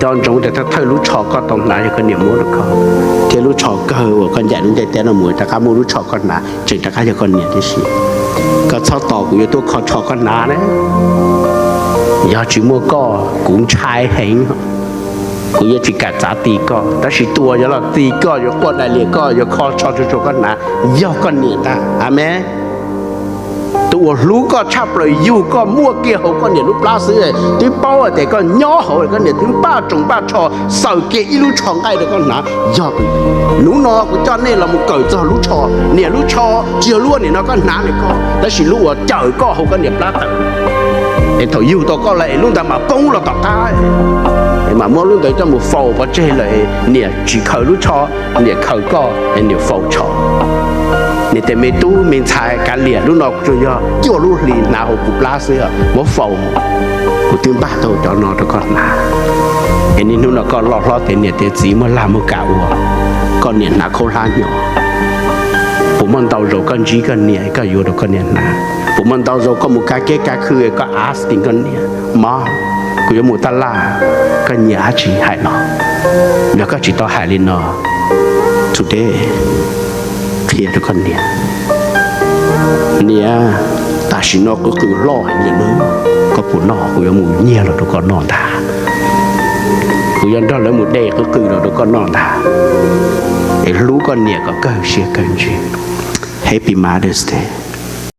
Nco ntsoov tias thawj thawj lub tsho koj tau hnav yog koj niam muab rau koj, thiab lub tsho kawg uas koj ncaim lub ntiaj teb no mus rov qab muaj lub tsho koj hnav tseem rov qab yog koj niam tib si. Koj txhob tos kuv yuav tuaj kho tsho koj hnav ne. Yog tsis muaj koj kuv ntshai heev, kuv yuav tsis kam txav ti koj, tab sis tus uas yuav los ti koj, yuav quaj daim liam koj, yuav kho tsho tsuag tsuag koj hnav yog koj niam ntag. Amees. Tus uas hlub koj tshaj plaws yug koj muaj kiag hauv koj niam lub plab xwb, twb paub hais tias koj nyob hauv, koj niam twb npaj tsoos npaj tsho xaws kiag ib lub tsho nqaij rau koj hnav yog tus. Hnub no kuv coj nej los mus kawm txog lub tsho, niam lub tsho tsis yog lub ua nim no koj hnav li koj, tab sis lub uas cawm koj hauv koj niam plab tawm, es thaum yug tau koj lawm es lub ntawd mam poob los tom qab, es mam muab lub ntawd coj mus faus pov tseg lawm, niam tsis khaws lub tsho, niam khaws koj es niam faus tsho. Niam tes me tub me ntxhais kav liam, lub no tsuas yog cuaj lub hlis hnav hauv kuv plab xwb, muab faus. Kuv twb npaj tau cov no rau koj hnav, es niaj hnub no koj loj hlob ces niam tiav txiv muaj laj muaj kam ua, koj niam hnav khaub hlab nyo. Puas muaj ntau zaus koj ntsib koj niam koj yuav rau koj niam hnav? Puas muaj ntau zaus koj mus kav kiab kav khw koj asking koj niam, Mom, kuv yuav mus taj laj, koj nyiam dab tsi hais los? Yog koj tsis tau hais li no, today qhia rau koj niam, niam, tam sim no qw qw loj heev li nawb, koj puas noj? Kuv yuav mus nyiag los rau koj noj ntag. Kuv yuav nrog lawv mus de qw qw los rau koj noj ntag. Es hlub koj niam kom kawg siab kawg ntsws. Happy Mother's Day.